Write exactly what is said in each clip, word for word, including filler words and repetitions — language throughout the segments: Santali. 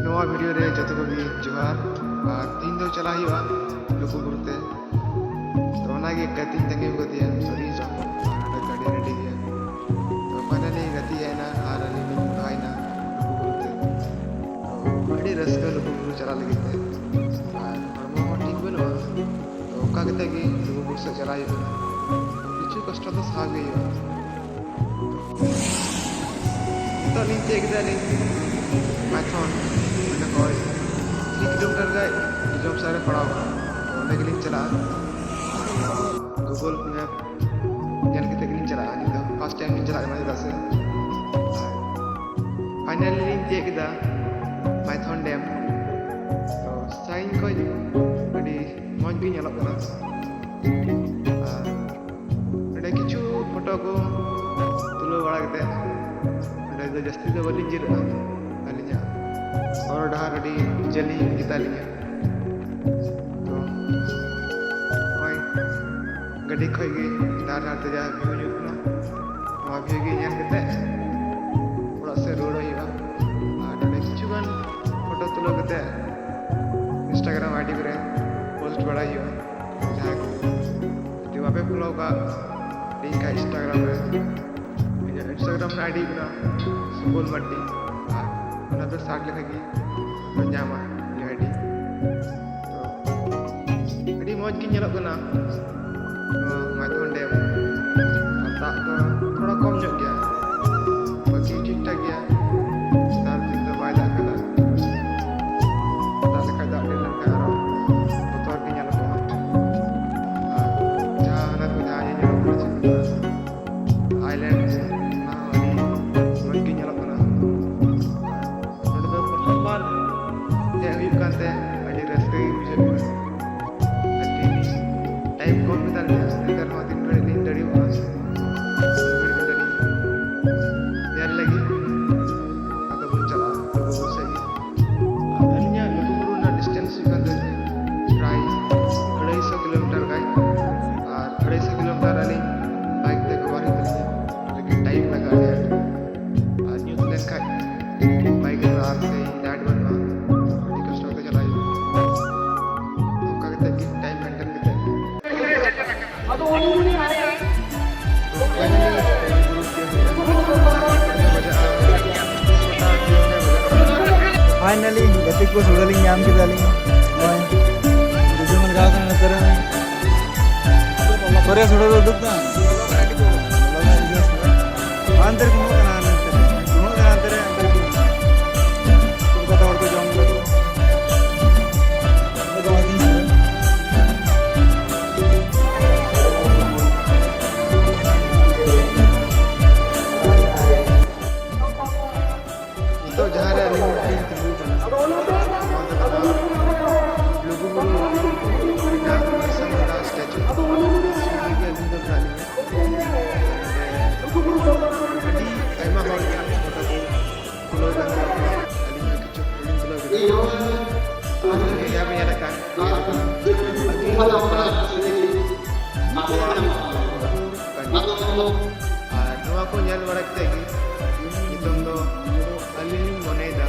ᱱᱚᱣᱟ ᱵᱷᱤᱰᱤᱭᱳ ᱨᱮ ᱡᱚᱛᱚ ᱠᱚᱜᱮ ᱡᱚᱦᱟᱨ᱾ ᱟᱨ ᱛᱤᱦᱤᱧ ᱫᱚ ᱪᱟᱞᱟᱜ ᱦᱩᱭᱩᱜᱼᱟ ᱞᱩᱜᱩᱵᱩᱨᱩ ᱛᱮ᱾ ᱛᱚ ᱚᱱᱟᱜᱮ ᱜᱟᱛᱮᱧ ᱛᱟᱺᱜᱤ ᱟᱠᱟᱫᱮᱭᱟ ᱥᱚᱨᱤ ᱡᱚ, ᱟᱨ ᱱᱚᱰᱮ ᱜᱟᱹᱰᱤ ᱨᱮᱰᱤ ᱜᱮᱭᱟ᱾ ᱛᱚ ᱯᱷᱟᱭᱱᱟᱞᱤ ᱜᱟᱛᱮ ᱦᱮᱡ ᱮᱱᱟ ᱟᱨ ᱟᱹᱞᱤᱧ ᱞᱤᱧ ᱵᱟᱦᱟᱭᱮᱱᱟ ᱞᱩᱜᱩᱵᱩᱨᱩ ᱛᱮ᱾ ᱛᱚ ᱟᱹᱰᱤ ᱨᱟᱹᱥᱠᱟᱹ ᱞᱩᱜᱩᱵᱩᱨᱩ ᱪᱟᱞᱟᱜ ᱞᱟᱹᱜᱤᱫ ᱛᱮ, ᱟᱨ ᱦᱚᱲᱢᱚ ᱦᱚᱸ ᱴᱷᱤᱠ ᱵᱟᱹᱱᱩᱜᱼᱟ᱾ ᱛᱚ ᱚᱱᱠᱟ ᱠᱟᱛᱮ ᱜᱮ ᱞᱩᱜᱩᱵᱩᱨᱩ ᱥᱮᱫ ᱪᱟᱞᱟᱜ ᱦᱩᱭᱩᱜ ᱠᱟᱱᱟ᱾ ᱠᱤᱪᱷᱩ ᱠᱚᱥᱴᱚ ᱫᱚ ᱥᱟᱦᱟᱣ ᱜᱮ ᱦᱩᱭᱩᱜᱼᱟ᱾ ᱱᱤᱛᱚᱜ ᱞᱤᱧ ᱛᱤᱭᱳᱜ ᱠᱮᱫᱟ ᱞᱤᱧ ᱢᱟᱭᱛᱷᱚᱱ, ᱚᱸᱰᱮ ᱠᱷᱚᱡ ᱛᱤᱨᱤᱥ ᱠᱤᱞᱳᱢᱤᱴᱟᱨ ᱜᱟᱱ ᱡᱚᱡᱚᱢ ᱥᱟᱦᱟᱨ ᱨᱮ ᱯᱟᱲᱟᱣ ᱠᱟᱱᱟ᱾ ᱚᱸᱰᱮ ᱜᱮᱞᱤᱧ ᱪᱟᱞᱟᱜᱼᱟ᱾ Google Map ᱧᱮᱞ ᱠᱟᱛᱮ ᱜᱮᱞᱤᱧ ᱪᱟᱞᱟᱜᱼᱟ᱾ ᱟᱹᱞᱤᱧ ᱫᱚ first time ᱞᱤᱧ ᱪᱟᱞᱟᱜ ᱠᱟᱱᱟ, ᱪᱮᱫᱟᱜ ᱥᱮ ᱯᱷᱟᱭᱱᱟᱞᱤ ᱞᱤᱧ ᱛᱤᱭᱳᱜ ᱠᱮᱫᱟ ᱢᱟᱭᱛᱷᱚᱱ ᱰᱮᱢ᱾ ᱛᱚ ᱥᱟᱺᱜᱤᱧ ᱠᱷᱚᱡ ᱟᱹᱰᱤ ᱢᱚᱡᱽ ᱜᱮ ᱧᱮᱞᱚᱜ ᱠᱟᱱᱟ᱾ ᱟᱨ ᱚᱸᱰᱮ ᱠᱤᱪᱷᱩ ᱯᱷᱳᱴᱳ ᱠᱚ ᱛᱩᱞᱟᱹᱣ ᱵᱟᱲᱟ ᱠᱟᱛᱮ, ᱚᱸᱰᱮ ᱫᱚ ᱡᱟᱹᱥᱛᱤ ᱫᱚ ᱵᱟᱹᱞᱤᱧ ᱡᱤᱨᱟᱹᱜᱼᱟ᱾ ᱟᱹᱞᱤᱧᱟᱜ ᱦᱚᱨ ᱰᱟᱦᱟᱨ ᱟᱹᱰᱤ ᱡᱟᱹᱞᱤᱧ ᱜᱮᱛᱟᱞᱤᱧᱟ᱾ ᱛᱚ ᱱᱚᱜᱼᱚᱭ ᱜᱟᱹᱰᱤ ᱠᱷᱚᱡ ᱜᱮ ᱰᱟᱦᱟᱨ ᱰᱟᱦᱟᱨ ᱛᱮ ᱡᱟᱦᱟᱸ ᱵᱷᱤᱭᱩ ᱦᱩᱭᱩᱜ ᱠᱟᱱᱟ, ᱱᱚᱣᱟ ᱵᱷᱤᱭᱩ ᱜᱮ ᱧᱮᱞ ᱠᱟᱛᱮ ᱚᱲᱟᱜ ᱥᱮᱫ ᱨᱩᱣᱟᱹᱲ ᱦᱩᱭᱩᱜᱼᱟ᱾ ᱟᱨ ᱱᱚᱰᱮ ᱠᱤᱪᱷᱩ ᱜᱟᱱ ᱯᱷᱳᱴᱳ ᱛᱩᱞᱟᱹᱣ ᱠᱟᱛᱮ Instagram ID ᱠᱚᱨᱮ ᱯᱳᱥᱴ ᱵᱟᱲᱟᱭ ᱦᱩᱭᱩᱜᱼᱟ᱾ ᱡᱟᱦᱟᱸᱭ ᱠᱚ ᱡᱩᱫᱤ ᱵᱟᱯᱮ ᱯᱷᱳᱞᱳ ᱠᱟᱜ ᱞᱤᱧ ᱠᱷᱟᱡ Instagram ᱨᱮ, ᱤᱧᱟᱹᱜ Instagram ᱨᱮᱱᱟᱜ ID ᱠᱟᱱᱟ ᱥᱩᱵᱚᱞ ᱢᱟᱨᱰᱤ, ᱟᱨ ᱚᱱᱟ ᱯᱮ ᱥᱟᱨᱪ ᱞᱮᱠᱷᱟᱡ ᱜᱮ ᱯᱮ ᱧᱟᱢᱟ ᱤᱧᱟᱹᱜ ID᱾ ᱛᱚ ᱟᱹᱰᱤ ᱢᱚᱡᱽ ᱜᱮ ᱧᱮᱞᱚᱜ ᱠᱟᱱᱟ ᱱᱚᱣᱟ ᱢᱟᱭᱛᱷᱚᱱ ᱰᱮᱢ᱾ ᱟᱨ ᱫᱟᱜ ᱫᱚ ᱛᱷᱚᱲᱟ ᱠᱚᱢ ᱧᱚᱜ ᱜᱮᱭᱟ, ᱵᱟᱹᱠᱤ ᱴᱷᱤᱠ ᱴᱷᱟᱠ ᱜᱮᱭᱟ᱾ ᱱᱮᱛᱟᱨ ᱫᱤᱱ ᱫᱚ ᱵᱟᱭ ᱫᱟᱜ ᱠᱟᱫᱟ᱾ ᱫᱟᱜ ᱞᱮᱠᱷᱟᱡ ᱫᱟᱜ ᱰᱷᱮᱨ ᱞᱮᱱᱠᱷᱟᱡ ᱟᱨᱚ ᱵᱚᱛᱚᱨ ᱜᱮ ᱧᱮᱞᱚᱜᱚᱜᱼᱟ᱾ ᱟᱨ ᱡᱟᱦᱟᱸ ᱦᱟᱱᱟ ᱠᱚ ᱡᱟᱦᱟᱸ ᱧᱮᱞᱚᱜ ᱠᱟᱱᱟ, ᱪᱮᱫ ᱠᱚ ᱢᱮᱛᱟᱜᱼᱟ, ᱟᱭᱞᱮᱱᱰ, ᱚᱱᱟ ᱦᱚᱸ ᱟᱹᱰᱤ ᱢᱚᱡᱽ ᱜᱮ ᱧᱮᱞᱚᱜ ᱠᱟᱱᱟ᱾ ᱱᱚᱰᱮ ᱫᱚ ᱯᱨᱚᱛᱷᱚᱢ ᱵᱟᱨ ᱦᱮᱡ ᱦᱩᱭᱩᱜ ᱠᱟᱱᱛᱮ ᱟᱹᱰᱤ ᱨᱟᱹᱥᱠᱟᱹ ᱜᱮ ᱵᱩᱡᱷᱟᱹᱜ ᱠᱟᱱᱟ᱾ ᱟᱨ ᱴᱟᱭᱤᱢ ᱠᱚᱢ ᱜᱮᱛᱟ ᱞᱤᱧᱟ, ᱮᱱᱛᱮ ᱨᱮᱦᱚᱸ ᱛᱤᱱ ᱜᱷᱟᱹᱲᱤᱡ ᱞᱤᱧ ᱫᱟᱲᱮᱭᱟᱜᱼᱟ, ᱩᱱ ᱜᱷᱟᱹᱲᱤᱡ ᱜᱮ ᱞᱤᱧ ᱧᱮᱞ ᱞᱟᱹᱜᱤᱫ᱾ ᱟᱫᱚ ᱵᱚᱱ ᱪᱟᱞᱟᱜᱼᱟ ᱞᱩᱜᱩᱵᱩᱨᱩ ᱥᱮᱫ ᱜᱮ᱾ ᱟᱨ ᱟᱹᱞᱤᱧᱟᱜ ᱞᱩᱜᱩᱵᱩᱨᱩ ᱨᱮᱱᱟᱜ ᱰᱤᱥᱴᱮᱱᱥ ᱦᱩᱭᱩᱜ ᱠᱟᱱ ᱛᱟᱹᱞᱤᱧᱟ ᱯᱨᱟᱭ ᱟᱹᱲᱟᱹᱭ ᱥᱚ ᱠᱤᱞᱳᱢᱤᱴᱟᱨ ᱜᱟᱱ᱾ ᱟᱨ ᱟᱹᱲᱟᱹᱭ ᱥᱚ ᱠᱤᱞᱳᱢᱤᱴᱟᱨ ᱟᱹᱞᱤᱧ ᱵᱟᱭᱤᱠ ᱛᱮ ᱠᱚᱵᱷᱟᱨ ᱦᱩᱭᱩᱜ ᱛᱟᱹᱞᱤᱧᱟ, ᱞᱮᱠᱤᱱ ᱴᱟᱭᱤᱢ ᱞᱟᱜᱟᱜᱼᱟ ᱟᱹᱰᱤ ᱟᱸᱴ᱾ ᱟᱨ ᱧᱩᱛ ᱞᱮᱱᱠᱷᱟᱡ ᱵᱟᱭᱤᱠ ᱨᱮ ᱟᱨ ᱥᱮ ᱞᱟᱭᱤᱴ ᱵᱟᱹᱱᱩᱜᱼᱟ, ᱟᱹᱰᱤ ᱠᱚᱥᱴᱚ ᱠᱟᱛᱮ ᱪᱟᱞᱟᱜ ᱦᱩᱭᱩᱜᱼᱟ᱾ ᱚᱱᱠᱟ ᱠᱟᱛᱮ ᱜᱮ ᱴᱟᱭᱤᱢ ᱢᱮᱱᱴᱮᱱ ᱠᱟᱛᱮ᱾ ᱯᱷᱟᱭᱱᱟᱞᱤ ᱜᱟᱛᱮ ᱠᱚ ᱥᱩᱲᱟᱹ ᱞᱤᱧ ᱧᱟᱢ ᱠᱮᱫᱟ ᱞᱤᱧ᱾ ᱱᱚᱜᱼᱚᱭ ᱡᱚᱡᱚᱢ ᱞᱟᱜᱟᱣ ᱠᱟᱱᱟ ᱱᱚᱛᱮ ᱨᱮ᱾ ᱚᱠᱟᱨᱮ ᱥᱩᱲᱟᱹ ᱫᱚ ᱩᱫᱩᱜ ᱫᱟ? ᱦᱟᱱᱛᱮ ᱨᱮ ᱠᱚᱢᱚᱜ ᱠᱟᱱᱟ, ᱦᱟᱱᱛᱮ ᱨᱮ ᱠᱚᱢᱚᱜ ᱠᱟᱱᱟ, ᱦᱟᱱᱛᱮ ᱨᱮ, ᱦᱟᱱᱛᱮ ᱨᱮ ᱠᱚᱢᱚᱜ ᱠᱟᱱᱟ᱾ ᱠᱳᱞᱠᱟᱛᱟ ᱦᱚᱲ ᱠᱚ ᱡᱚᱢ ᱫᱟ᱾ ᱱᱤᱛᱚᱜ ᱡᱟᱦᱟᱸ ᱨᱮ ᱟᱹᱞᱤᱧ ᱞᱤᱧ ᱛᱤᱸᱜᱩ ᱠᱟᱱᱟ, ᱱᱚᱣᱟ ᱫᱚ ᱠᱟᱱᱟ ᱞᱩᱜᱩᱵᱩᱨᱩ ᱨᱮᱱᱟᱜ ᱵᱤᱨᱥᱟ ᱢᱩᱱᱰᱟ ᱥᱴᱮᱪᱩ᱾ ᱥᱩᱨ ᱨᱮᱜᱮ ᱟᱹᱞᱤᱧ ᱫᱚ ᱢᱮᱱᱟᱜ ᱞᱤᱧᱟ᱾ ᱟᱹᱰᱤ ᱟᱭᱢᱟ ᱦᱚᱲ ᱜᱮ ᱱᱚᱰᱮ ᱠᱚ ᱠᱷᱩᱞᱟᱹᱣ ᱠᱟᱱ ᱜᱮᱭᱟ ᱠᱚ᱾ ᱟᱹᱞᱤᱧ ᱦᱚᱸ ᱠᱤᱪᱷᱩ ᱯᱷᱤᱞᱢ ᱛᱩᱞᱟᱹᱣ ᱠᱮᱫᱟ᱾ ᱟᱨ ᱱᱤᱭᱟᱹ ᱡᱟᱦᱟᱸ ᱵᱮᱱ ᱧᱮᱞᱮᱫ ᱠᱟᱱ, ᱱᱤᱭᱟᱹ ᱫᱚ ᱠᱟᱱᱟ ᱟᱹᱠᱤᱞ ᱦᱟᱛᱟᱣ ᱠᱟᱱᱟ᱾ ᱟᱨ ᱱᱚᱣᱟ ᱠᱚ ᱧᱮᱞ ᱵᱟᱲᱟ ᱠᱟᱛᱮ ᱜᱮ ᱱᱤᱛᱚᱝ ᱫᱚ ᱟᱹᱞᱤᱧ ᱞᱤᱧ ᱢᱚᱱᱮᱭᱮᱫᱟ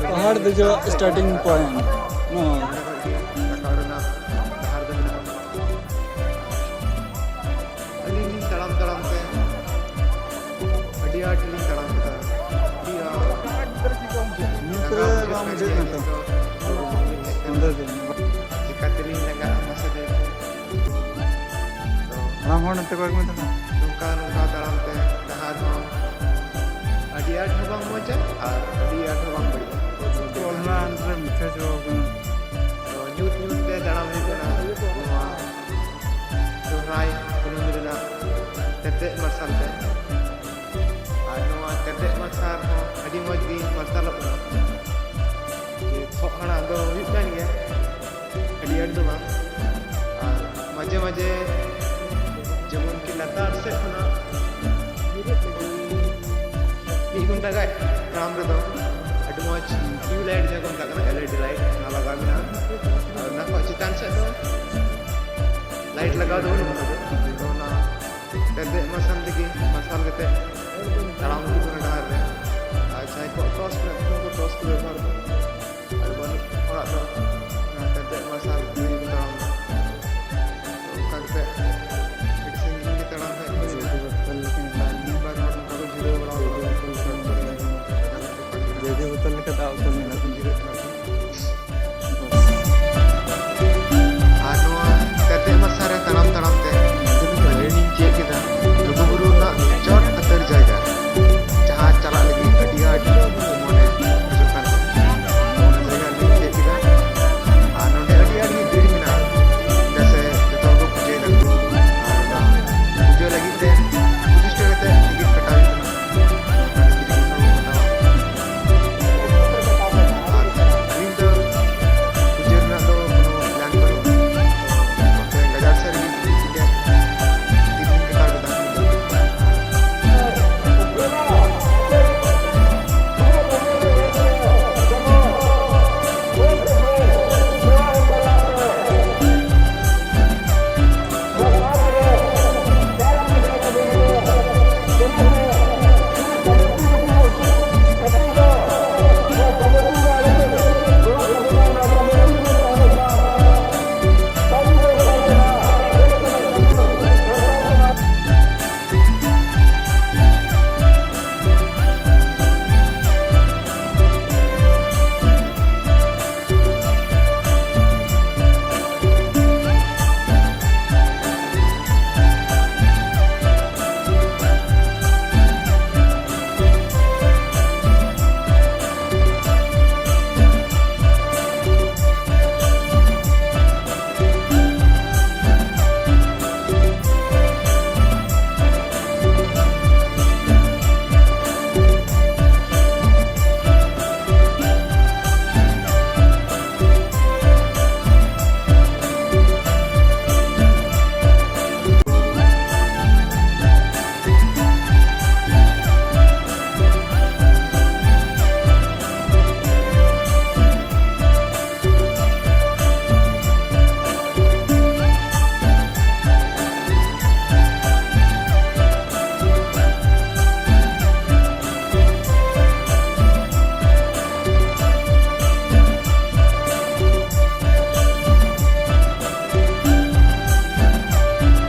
ᱡᱮ ᱯᱟᱦᱟᱲ ᱫᱮᱡᱚᱜ ᱥᱴᱟᱨᱴᱤᱝ ᱯᱚᱭᱮᱱᱴ ᱱᱚᱣᱟ᱾ ᱱᱚᱰᱮ ᱠᱷᱚᱱ ᱜᱮ ᱨᱟᱠᱟᱵ ᱨᱮᱱᱟᱜ ᱰᱟᱦᱟᱨ ᱫᱚ ᱢᱮᱱᱟᱜᱼᱟ᱾ ᱟᱹᱞᱤᱧ ᱞᱤᱧ ᱛᱟᱲᱟᱢ ᱛᱟᱲᱟᱢ ᱛᱮ ᱟᱹᱰᱤ ᱟᱸᱴ ᱞᱤᱧ ᱛᱟᱲᱟᱢ ᱠᱮᱫᱟ, ᱟᱹᱰᱤ ᱟᱸᱴ᱾ ᱧᱩᱛ ᱨᱮ ᱵᱟᱝ ᱵᱩᱡᱷᱟᱹᱜ ᱠᱟᱱᱟ ᱛᱚ᱾ ᱱᱤᱛᱚᱜ ᱫᱚ ᱵᱟᱝ ᱵᱩᱡᱷᱟᱹᱜ ᱠᱟᱱᱟ᱾ ᱥᱚᱱᱫᱷᱟ ᱫᱤᱱ᱾ ᱪᱤᱠᱟᱹ ᱛᱮᱞᱤᱧ ᱞᱟᱸᱜᱟᱜᱼᱟ ᱢᱟᱥᱮ ᱞᱟᱹᱭ ᱵᱤᱱ? ᱦᱟᱲᱟᱢ ᱦᱚᱲ ᱱᱚᱛᱮ ᱠᱚ ᱟᱹᱜᱩ ᱛᱟᱦᱮᱱᱟ᱾ ᱱᱚᱝᱠᱟ ᱱᱚᱝᱠᱟ ᱛᱟᱲᱟᱢ ᱛᱮ ᱰᱟᱦᱟᱨ ᱦᱚᱸ ᱟᱹᱰᱤ ᱟᱸᱴ ᱦᱚᱸ ᱵᱟᱝ ᱢᱚᱡᱟ ᱟᱨ ᱟᱹᱰᱤ ᱟᱸᱴ ᱦᱚᱸ ᱵᱟᱝ ᱵᱟᱹᱲᱤᱡᱟ᱾ ᱛᱚ, ᱚᱞ ᱢᱟ ᱚᱱᱛᱮ ᱨᱮ ᱢᱤᱪᱷᱟᱹ ᱪᱟᱵᱟ ᱠᱟᱱᱟ᱾ ᱛᱚ, ᱧᱩᱛ ᱧᱩᱛ ᱛᱮ ᱛᱟᱲᱟᱢ ᱦᱩᱭᱩᱜ ᱠᱟᱱᱟ ᱱᱚᱣᱟ ᱥᱚᱦᱨᱟᱭ ᱠᱩᱱᱟᱹᱢᱤ ᱨᱮᱱᱟᱜ ᱛᱮᱨᱫᱮᱡ ᱢᱟᱨᱥᱟᱞ ᱛᱮ᱾ ᱟᱨ ᱱᱚᱣᱟ ᱛᱮᱨᱫᱮᱡ ᱢᱟᱨᱥᱟᱞ ᱦᱚᱸ ᱟᱹᱰᱤ ᱢᱚᱡᱽ ᱜᱮ ᱢᱟᱨᱥᱟᱞᱚᱜ ᱠᱟᱱᱟ᱾ ᱡᱮ ᱥᱚᱜ ᱦᱟᱲᱟᱜ ᱫᱚ ᱦᱩᱭᱩᱜ ᱠᱟᱱ ᱜᱮᱭᱟ, ᱟᱹᱰᱤ ᱟᱸᱴ ᱫᱚ ᱵᱟᱝ᱾ ᱟᱨ ᱢᱟᱡᱷᱮ ᱢᱟᱡᱷᱮ ᱡᱮᱢᱚᱱ ᱠᱤ ᱞᱟᱛᱟᱨ ᱥᱮᱫ ᱠᱷᱚᱱᱟᱜ ᱢᱤᱫ ᱜᱷᱚᱱᱴᱟ ᱜᱟᱱ ᱛᱟᱲᱟᱢ ᱨᱮᱫᱚ ᱟᱹᱰᱤ ᱢᱚᱡᱽ ᱴᱤᱭᱩᱵᱽ ᱞᱟᱭᱤᱴ, ᱡᱟᱦᱟᱸ ᱠᱚ ᱢᱮᱛᱟᱜ ᱠᱟᱱᱟ ᱮᱞ ᱤ ᱰᱤ ᱞᱟᱭᱤᱴ, ᱚᱱᱟ ᱞᱟᱜᱟᱣ ᱢᱮᱱᱟᱜᱼᱟ᱾ ᱟᱨ ᱚᱱᱟ ᱠᱷᱚᱱ ᱪᱮᱛᱟᱱ ᱥᱮᱫ ᱫᱚ ᱞᱟᱭᱤᱴ ᱞᱟᱜᱟᱣ ᱫᱚ ᱵᱟᱹᱱᱩᱜ ᱠᱟᱫᱟ᱾ ᱛᱚ, ᱚᱱᱟ ᱛᱮᱨᱫᱮᱡ ᱢᱟᱨᱥᱟᱞ ᱛᱮᱜᱮ ᱢᱟᱨᱥᱟᱞ ᱠᱟᱛᱮ ᱛᱟᱲᱟᱢ ᱦᱩᱭᱩᱜ ᱠᱟᱱᱟ ᱰᱟᱦᱟᱨ ᱨᱮ᱾ ᱟᱨ ᱡᱟᱦᱟᱸᱭ ᱠᱚᱣᱟᱜ ᱴᱚᱨᱪ ᱢᱮᱱᱟᱜ ᱛᱟᱠᱚ ᱩᱱᱠᱩ ᱴᱚᱨᱪ ᱠᱚ ᱵᱮᱵᱚᱦᱟᱨ ᱫᱟ, ᱟᱨ ᱵᱟᱹᱱᱩᱜ ᱦᱚᱲᱟᱜ ᱫᱚ ᱚᱱᱟ ᱠᱟᱛᱮ ᱢᱟᱨᱥᱟᱞ ᱛᱮᱜᱮ ᱠᱚ ᱛᱟᱲᱟᱢ ᱫᱟ᱾ ᱛᱚ ᱚᱱᱠᱟ ᱠᱟᱛᱮ ᱟᱹᱰᱤ ᱥᱟᱺᱜᱤᱧ ᱜᱮ ᱛᱟᱲᱟᱢ ᱦᱮᱡ ᱦᱩᱭ ᱮᱱᱟ᱾ ᱟᱨ ᱢᱤᱫ ᱵᱟᱨ ᱦᱚᱲ ᱱᱚᱝᱠᱟ ᱠᱚ ᱡᱤᱨᱟᱹᱣ ᱵᱟᱲᱟ ᱟᱠᱟᱱᱟ᱾ ᱡᱚᱡᱚ ᱵᱚᱛᱚᱞ ᱞᱮᱠᱟ ᱫᱟᱜ ᱵᱚᱛᱚᱞ ᱢᱮᱱᱟᱜᱼᱟ᱾ ᱡᱤᱨᱟᱹᱜ ᱠᱟᱱᱟ ᱠᱚ᱾ ᱟᱨ ᱱᱚᱣᱟ ᱠᱟᱛᱮ ᱢᱟᱨᱥᱟᱞ ᱨᱮ ᱛᱟᱲᱟᱢ ᱛᱟᱲᱟᱢ ᱛᱮ ᱟᱹᱞᱤᱧ ᱞᱤᱧ ᱪᱮᱫ ᱠᱮᱫᱟ ᱞᱩᱜᱩᱵᱩᱨᱩ ᱨᱮᱱᱟᱜ ᱪᱚᱴ ᱩᱛᱟᱹᱨ ᱡᱟᱭᱜᱟ, ᱡᱟᱦᱟᱸ ᱪᱟᱞᱟᱜ ᱞᱟᱹᱜᱤᱫ ᱟᱹᱰᱤ ᱟᱸᱴ ᱢᱚᱱᱮ ᱠᱷᱚᱡᱚᱜ ᱠᱟᱱ ᱛᱟᱦᱮᱸᱫ᱾ ᱚᱱᱟ ᱡᱟᱭᱜᱟ ᱞᱤᱧ ᱪᱮᱫ ᱠᱮᱫᱟ᱾ ᱟᱨ ᱱᱚᱰᱮ ᱟᱹᱰᱤ ᱟᱸᱴ ᱜᱮ ᱵᱷᱤᱲ ᱢᱮᱱᱟᱜᱼᱟ, ᱪᱮᱫᱟᱜ ᱥᱮ ᱡᱚᱛᱚ ᱦᱚᱲ ᱠᱚ ᱯᱩᱡᱟᱹᱭ ᱫᱟᱠᱚ᱾ ᱟᱨ ᱚᱱᱟ ᱯᱩᱡᱟᱹ ᱞᱟᱹᱜᱤᱫ ᱛᱮ ᱯᱚᱸᱪᱤᱥ ᱴᱟᱠᱟ ᱠᱟᱛᱮ ᱴᱤᱠᱤᱴ ᱠᱟᱴᱟᱣ ᱦᱩᱭᱩᱜ ᱠᱟᱱᱟ᱾ ᱟᱨ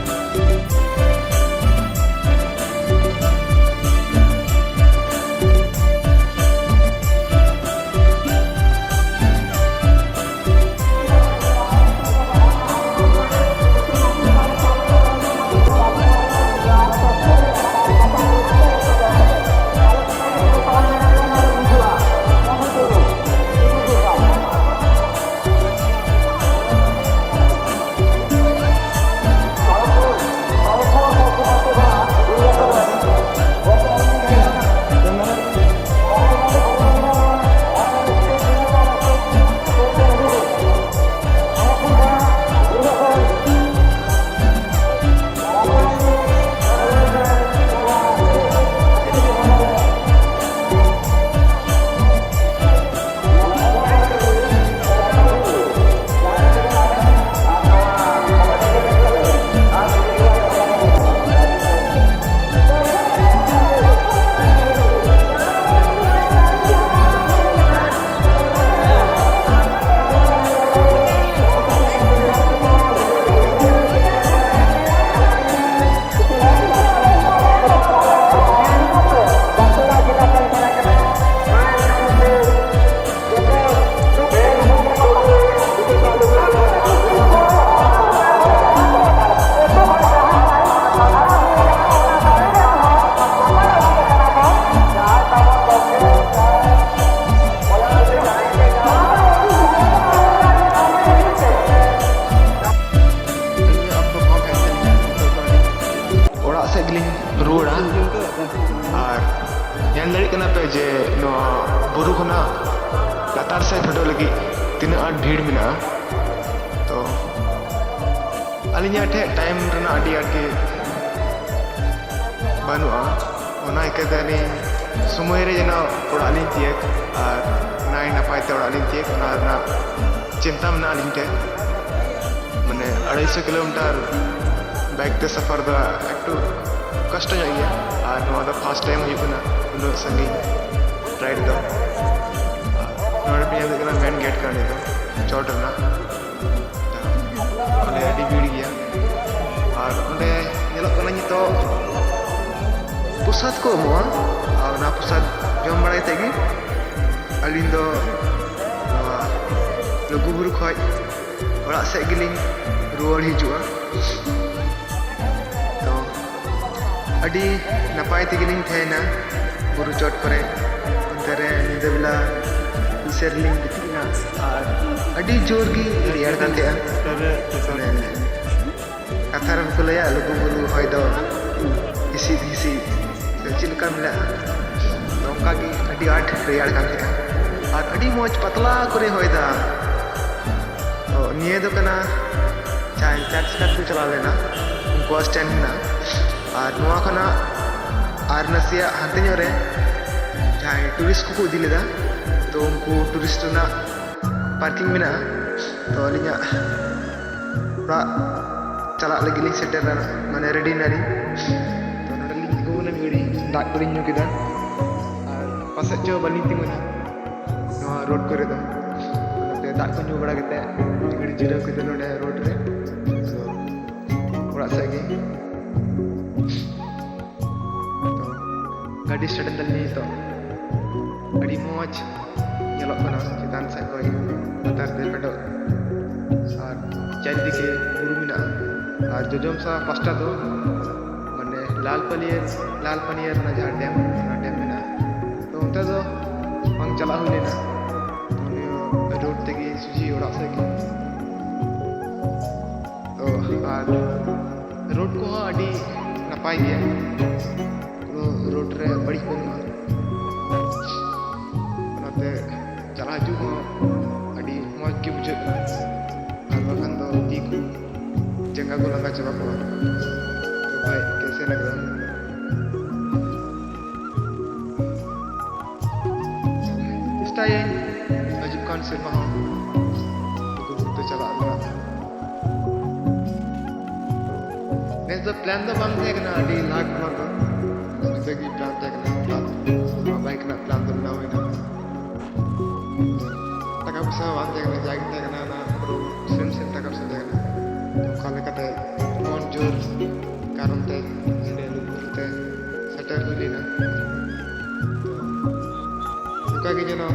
ᱱᱚᱣᱟ ᱵᱩᱨᱩ ᱠᱷᱚᱱᱟᱜ ᱞᱟᱛᱟᱨ ᱥᱮᱫ ᱯᱷᱮᱰᱚᱜ ᱞᱟᱹᱜᱤᱫ ᱛᱤᱱᱟᱹᱜ ᱟᱸᱴ ᱵᱷᱤᱲ ᱢᱮᱱᱟᱜᱼᱟ᱾ ᱛᱚ ᱟᱹᱞᱤᱧᱟᱜ ᱴᱷᱮᱱ ᱴᱟᱭᱤᱢ ᱨᱮᱱᱟᱜ ᱟᱹᱰᱤ ᱟᱸᱴ ᱜᱮ ᱵᱟᱹᱱᱩᱜᱼᱟ, ᱚᱱᱟ ᱤᱠᱟᱹᱛᱮ ᱟᱹᱞᱤᱧ ᱥᱚᱢᱚᱭ ᱨᱮ ᱡᱮᱱᱚ ᱚᱲᱟᱜ ᱞᱤᱧ ᱛᱤᱭᱟᱹᱜ ᱟᱨ ᱱᱟᱭ ᱱᱟᱯᱟᱭ ᱛᱮ ᱚᱲᱟᱜ ᱞᱤᱧ ᱛᱤᱭᱟᱹᱜ, ᱚᱱᱟ ᱨᱮᱱᱟᱜ ᱪᱤᱱᱛᱟ ᱢᱮᱱᱟᱜᱼᱟ ᱟᱹᱞᱤᱧ ᱴᱷᱮᱱ᱾ ᱢᱟᱱᱮ ᱟᱲᱟᱭᱥᱚ ᱠᱤᱞᱳᱢᱤᱴᱟᱨ ᱵᱟᱭᱤᱠ ᱛᱮ ᱥᱟᱯᱷᱟᱨ ᱫᱚ ᱮᱠᱴᱩ ᱠᱚᱥᱴᱚ ᱧᱚᱜ ᱜᱮᱭᱟ, ᱟᱨ ᱱᱚᱣᱟ ᱫᱚ ᱯᱷᱟᱥᱴ ᱴᱟᱭᱤᱢ ᱦᱩᱭᱩᱜ ᱠᱟᱱᱟ ᱩᱱᱟᱹᱜ ᱥᱟᱺᱜᱤᱧ ᱨᱟᱭᱤᱰ ᱫᱚ᱾ ᱟᱨ ᱱᱚᱰᱮ ᱯᱮ ᱧᱮᱞ ᱫᱟᱲᱮᱭᱟᱜ ᱠᱟᱱᱟ ᱢᱮᱱ ᱜᱮᱴ ᱠᱟᱱᱟ ᱱᱤᱭᱟᱹ ᱫᱚ ᱪᱚᱴ ᱨᱮᱱᱟᱜ᱾ ᱚᱸᱰᱮ ᱟᱹᱰᱤ ᱵᱷᱤᱲ ᱜᱮᱭᱟ, ᱟᱨ ᱚᱸᱰᱮ ᱧᱮᱞᱚᱜ ᱠᱟᱱᱟ ᱱᱤᱛᱚᱜ ᱯᱨᱚᱥᱟᱫ ᱠᱚ ᱮᱢᱚᱜᱼᱟ, ᱟᱨ ᱚᱱᱟ ᱯᱨᱚᱥᱟᱫ ᱡᱚᱢ ᱵᱟᱲᱟ ᱠᱟᱛᱮ ᱜᱮ ᱟᱹᱞᱤᱧ ᱫᱚ ᱱᱚᱣᱟ ᱞᱩᱜᱩᱵᱩᱨᱩ ᱠᱷᱚᱡ ᱚᱲᱟᱜ ᱥᱮᱫ ᱜᱮᱞᱤᱧ ᱨᱩᱣᱟᱹᱲ ᱦᱤᱡᱩᱜᱼᱟ᱾ ᱛᱚ ᱟᱹᱰᱤ ᱱᱟᱯᱟᱭ ᱛᱮᱜᱮᱞᱤᱧ ᱛᱟᱦᱮᱸᱭᱮᱱᱟ ᱵᱩᱨᱩ ᱪᱚᱴ ᱠᱚᱨᱮ᱾ ᱚᱱᱛᱮ ᱨᱮ ᱧᱤᱫᱟᱹ ᱵᱮᱞᱟ ᱢᱤᱫ ᱥᱮᱫ ᱨᱮᱞᱤᱧ ᱜᱤᱛᱤᱡ ᱮᱱᱟ, ᱟᱨ ᱟᱹᱰᱤ ᱡᱳᱨ ᱜᱮ ᱨᱮᱭᱟᱲ ᱠᱟᱱ ᱛᱟᱦᱮᱸᱜᱼᱟ᱾ ᱢᱟᱱᱮ ᱠᱟᱛᱷᱟ ᱨᱮ ᱵᱟᱠᱚ ᱞᱟᱹᱭᱟ, ᱞᱩᱜᱩᱵᱩᱨᱩ ᱦᱚᱭ ᱫᱚ ᱦᱤᱥᱤᱫ ᱦᱤᱥᱤᱫ ᱥᱮ ᱪᱮᱫ ᱞᱮᱠᱟ ᱢᱮᱱᱟᱜᱼᱟ, ᱱᱚᱝᱠᱟ ᱜᱮ ᱟᱹᱰᱤ ᱟᱸᱴ ᱨᱮᱭᱟᱲ ᱠᱟᱱ ᱛᱟᱦᱮᱸᱜᱼᱟ᱾ ᱟᱨ ᱟᱹᱰᱤ ᱢᱚᱡᱽ ᱯᱟᱛᱞᱟ ᱠᱚᱨᱮ ᱦᱚᱭ ᱫᱟ᱾ ᱛᱚ ᱱᱤᱭᱟᱹ ᱫᱚ ᱠᱟᱱᱟ ᱡᱟᱦᱟᱸᱭ ᱪᱟᱨᱪ ᱠᱟᱴ ᱠᱚ ᱪᱟᱞᱟᱣ ᱞᱮᱱᱟ, ᱩᱱᱠᱩᱣᱟᱜ ᱥᱴᱮᱱᱰ ᱢᱮᱱᱟᱜᱼᱟ᱾ ᱟᱨ ᱱᱚᱣᱟ ᱠᱷᱚᱱᱟᱜ ᱟᱨ ᱱᱟᱥᱮᱭᱟᱜ ᱦᱟᱱᱛᱮ ᱧᱚᱜ ᱨᱮ ᱡᱟᱦᱟᱸᱭ ᱴᱩᱨᱤᱥᱴ ᱠᱚᱠᱚ ᱤᱫᱤ ᱞᱮᱫᱟ, ᱛᱚ ᱩᱱᱠᱩ ᱴᱩᱨᱤᱥᱴ ᱨᱮᱱᱟᱜ ᱯᱟᱨᱠᱤᱝ ᱢᱮᱱᱟᱜᱼᱟ᱾ ᱛᱚ ᱟᱹᱞᱤᱧᱟᱜ ᱚᱲᱟᱜ ᱪᱟᱞᱟᱜ ᱞᱟᱹᱜᱤᱫ ᱞᱤᱧ ᱥᱮᱴᱮᱨ ᱞᱮᱱᱟ, ᱢᱟᱱᱮ ᱨᱮᱰᱤ ᱱᱟᱞᱤᱧ᱾ ᱛᱚ ᱱᱚᱰᱮ ᱞᱤᱧ ᱛᱤᱸᱜᱩ ᱠᱟᱱᱟ, ᱢᱤᱫ ᱜᱷᱟᱹᱲᱤᱡ ᱫᱟᱜ ᱠᱚᱞᱤᱧ ᱧᱩ ᱠᱮᱫᱟ, ᱟᱨ ᱯᱟᱥᱮᱡ ᱪᱚ ᱵᱟᱹᱞᱤᱧ ᱛᱤᱸᱜᱩᱱᱟ ᱱᱚᱣᱟ ᱨᱳᱰ ᱠᱚᱨᱮ ᱫᱚ᱾ ᱚᱱᱟᱛᱮ ᱫᱟᱜ ᱠᱚ ᱧᱩ ᱵᱟᱲᱟ ᱠᱟᱛᱮ ᱢᱤᱫ ᱜᱷᱟᱹᱲᱤᱡ ᱡᱤᱨᱟᱹᱣ ᱠᱟᱛᱮ ᱱᱚᱰᱮ ᱨᱳᱰ ᱨᱮ, ᱛᱚ ᱚᱲᱟᱜ ᱥᱮᱫ ᱜᱮ᱾ ᱛᱚ ᱜᱟᱹᱰᱤ ᱥᱴᱟᱨᱴ ᱮᱱ ᱛᱟᱞᱤᱧᱟ ᱱᱤᱛᱚᱜ᱾ ᱟᱹᱰᱤ ᱢᱚᱡᱽ ᱧᱮᱞᱚᱜ ᱠᱟᱱᱟ ᱪᱮᱛᱟᱱ ᱥᱮᱫ ᱠᱷᱚᱱ ᱞᱟᱛᱟᱨ ᱛᱮ ᱯᱷᱮᱰᱚᱜ, ᱟᱨ ᱪᱟᱨᱤᱫᱤᱠᱮ ᱵᱩᱨᱩ ᱢᱮᱱᱟᱜᱼᱟ᱾ ᱟᱨ ᱡᱚᱡᱚᱢ ᱥᱟ ᱯᱟᱥᱴᱟ ᱫᱚ ᱢᱟᱱᱮ ᱞᱟᱞ ᱯᱟᱹᱱᱤᱭᱟᱹ, ᱞᱟᱞ ᱯᱟᱹᱱᱤᱭᱟᱹ ᱨᱮᱱᱟᱜ ᱡᱟᱦᱟᱸ ᱰᱮᱢ, ᱚᱱᱟ ᱰᱮᱢ ᱢᱮᱱᱟᱜᱼᱟ᱾ ᱛᱚ ᱚᱱᱛᱮ ᱫᱚ ᱵᱟᱝ ᱪᱟᱞᱟᱜ ᱦᱩᱭ ᱞᱮᱱᱟ, ᱛᱚ ᱱᱤᱭᱟᱹ ᱨᱳᱰ ᱛᱮᱜᱮ ᱥᱚᱡᱷᱮ ᱚᱲᱟᱜ ᱥᱮᱫ ᱜᱮ᱾ ᱛᱚ ᱟᱨ ᱨᱳᱰ ᱠᱚᱦᱚᱸ ᱟᱹᱰᱤ ᱱᱟᱯᱟᱭ ᱜᱮᱭᱟ, ᱠᱳᱱᱳ ᱨᱳᱰ ᱨᱮ ᱵᱟᱹᱲᱤᱡ ᱵᱟᱹᱱᱩᱜᱼᱟ᱾ ᱦᱤᱡᱩᱜ ᱦᱚᱸ ᱟᱹᱰᱤ ᱢᱚᱡᱽ ᱜᱮ ᱵᱩᱡᱷᱟᱹᱜ ᱠᱟᱱᱟ, ᱟᱨ ᱵᱟᱠᱷᱟᱱ ᱫᱚ ᱛᱤ ᱠᱚ ᱡᱟᱸᱜᱟ ᱠᱚ ᱞᱟᱸᱜᱟ ᱪᱟᱵᱟ ᱠᱚᱜᱼᱟ᱾ ᱛᱚ ᱵᱷᱟᱭ, ᱠᱮᱥᱮ ᱞᱟᱜ ᱨᱟᱦᱟ? ᱪᱮᱥᱴᱟᱭᱟᱹᱧ ᱦᱤᱡᱩᱜ ᱠᱟᱱ ᱥᱮᱨᱢᱟ ᱦᱚᱸ ᱞᱩᱜᱩᱵᱩᱨᱩ ᱛᱮ ᱪᱟᱞᱟᱜ ᱨᱮᱱᱟᱜ᱾ ᱱᱮᱥ ᱫᱚ ᱯᱞᱟᱱ ᱫᱚ ᱵᱟᱝ ᱛᱟᱦᱮᱸ ᱠᱟᱱᱟ ᱟᱹᱰᱤ ᱞᱟᱦᱟ ᱠᱷᱚᱱᱟᱜ ᱫᱚ, ᱡᱩᱫᱟᱹ ᱜᱮ ᱯᱞᱟᱱ ᱛᱟᱦᱮᱸ ᱠᱟᱱᱟ᱾ ᱦᱚᱴᱟᱛ ᱱᱚᱣᱟ ᱵᱟᱭᱤᱠ ᱨᱮᱱᱟᱜ ᱯᱞᱟᱱ ᱫᱚ ᱵᱮᱱᱟᱣ ᱦᱩᱭᱱᱟ᱾ ᱴᱟᱠᱟ ᱯᱚᱭᱥᱟ ᱦᱚᱸ ᱵᱟᱝ ᱛᱟᱦᱮᱸ ᱠᱟᱱᱟ, ᱡᱟᱜᱮ ᱛᱟᱦᱮᱸ ᱠᱟᱱᱟ ᱚᱱᱟ ᱯᱩᱨᱟᱹ ᱥᱤᱢ ᱥᱤᱢ ᱴᱟᱠᱟ ᱯᱚᱭᱥᱟ ᱛᱟᱦᱮᱸ ᱠᱟᱱᱟ᱾ ᱚᱱᱠᱟ ᱞᱮᱠᱟᱛᱮ ᱢᱚᱱ ᱡᱳᱨ ᱠᱟᱨᱚᱱ ᱛᱮ ᱱᱚᱰᱮ ᱞᱩᱜᱩᱵᱩᱨᱩ ᱛᱮ ᱥᱮᱴᱮᱨ ᱦᱩᱭ ᱞᱮᱱᱟ᱾ ᱛᱚ ᱚᱱᱠᱟᱜᱮ ᱡᱮᱱᱚ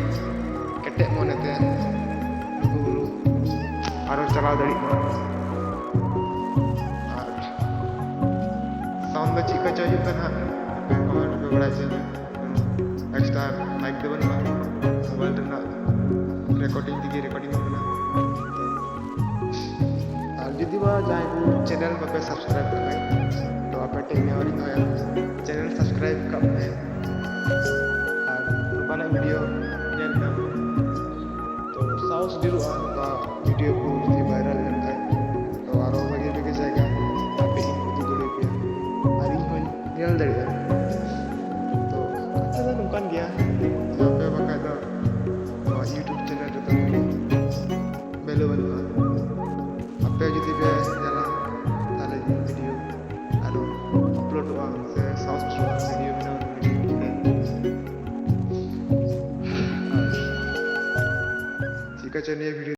ᱠᱮᱴᱮᱡ ᱢᱚᱱᱮᱛᱮ ᱞᱩᱜᱩᱵᱩᱨᱩ ᱟᱨᱚ ᱪᱟᱞᱟᱣ ᱫᱟᱲᱮᱜ ᱢᱟ᱾ ᱟᱨ ᱥᱟᱣᱩᱱᱰ ᱫᱚ ᱪᱮᱫ ᱠᱟ ᱪᱚ ᱦᱤᱡᱩᱜ ᱠᱟᱱᱟ ᱦᱟᱸᱜ, ᱟᱯᱮ ᱠᱚᱢᱮᱱᱴ ᱨᱮᱯᱮ ᱵᱟᱲᱟᱭ ᱦᱚᱪᱚᱧᱟ᱾ ᱮᱠᱥᱴᱨᱟ ᱢᱟᱭᱤᱠ ᱫᱚ ᱵᱟᱹᱱᱩᱜᱼᱟ, ᱢᱳᱵᱟᱭᱤᱞ ᱨᱮᱱᱟᱜ ᱨᱮᱠᱚᱨᱰᱤᱝ ᱛᱮᱜᱮ ᱨᱮᱠᱚᱨᱰᱤᱝ ᱚᱜ ᱠᱟᱱᱟ᱾ ᱟᱨ ᱡᱩᱫᱤ ᱵᱟ ᱡᱟᱦᱟᱸᱭ ᱠᱚ ᱪᱮᱱᱮᱞ ᱵᱟᱯᱮ ᱥᱟᱵᱥᱠᱨᱟᱭᱤᱵ ᱠᱟᱜ ᱠᱷᱟᱡ, ᱛᱚ ᱟᱯᱮ ᱴᱷᱮᱱ ᱱᱮᱦᱚᱨᱤᱧ ᱫᱚᱦᱚᱭᱟ, ᱪᱮᱱᱮᱞ ᱥᱟᱵᱥᱠᱨᱟᱭᱤᱵ ᱠᱟᱜ ᱯᱮ ᱟᱨ ᱱᱚᱝᱠᱟᱱᱟᱜ ᱵᱷᱤᱰᱤᱭᱳ ᱧᱮᱞ ᱧᱟᱢ ᱯᱮ᱾ ᱛᱚ ᱥᱟᱦᱚᱥ ᱰᱷᱮᱨᱚᱜᱼᱟ ᱱᱚᱝᱠᱟ ᱵᱷᱤᱰᱤᱭᱳ ᱠᱚ ᱡᱩᱫᱤ ᱵᱷᱟᱭᱨᱟᱞ ᱞᱮᱱᱠᱷᱟᱡ, ᱛᱚ ᱟᱨᱚ ᱵᱷᱟᱜᱮ ᱵᱷᱟᱜᱮ ᱡᱟᱭᱜᱟ ᱟᱯᱮ ᱤᱧ ᱩᱫᱩᱜ ᱫᱟᱲᱮᱭᱟᱯᱮᱭᱟ ᱟᱨ ᱤᱧ ᱦᱚᱸᱧ ᱧᱮᱞ ᱫᱟᱲᱮᱭᱟᱜᱼᱟ᱾ ᱛᱚ ᱠᱟᱛᱷᱟ ᱫᱚ ᱱᱚᱝᱠᱟᱱ ᱜᱮᱭᱟ, ᱟᱯᱮ ᱵᱟᱠᱷᱟᱡ ᱫᱚ ᱱᱚᱣᱟ YouTube ᱪᱮᱱᱮᱞ ᱨᱮᱫᱚ ᱵᱷᱮᱞᱩ ᱵᱟᱹᱱᱩᱜᱼᱟ᱾ ᱟᱯᱮ ᱡᱩᱫᱤ ᱯᱮ ᱧᱮᱞᱟ, ᱛᱟᱦᱞᱮ ᱤᱧ ᱵᱷᱤᱰᱤᱭᱳ ᱟᱨᱚ ᱟᱯᱞᱳᱰᱚᱜᱼᱟ ᱥᱮ ᱥᱟᱦᱚᱥ ᱰᱷᱮᱨᱚᱜᱼᱟ ᱵᱷᱤᱰᱤᱭᱳ ᱵᱮᱱᱟᱣ ᱨᱮ᱾ ᱟᱨ ᱪᱮᱫ ᱠᱟ ᱪᱚ ᱱᱤᱭᱟᱹ ᱵᱷᱤᱰᱤᱭᱳ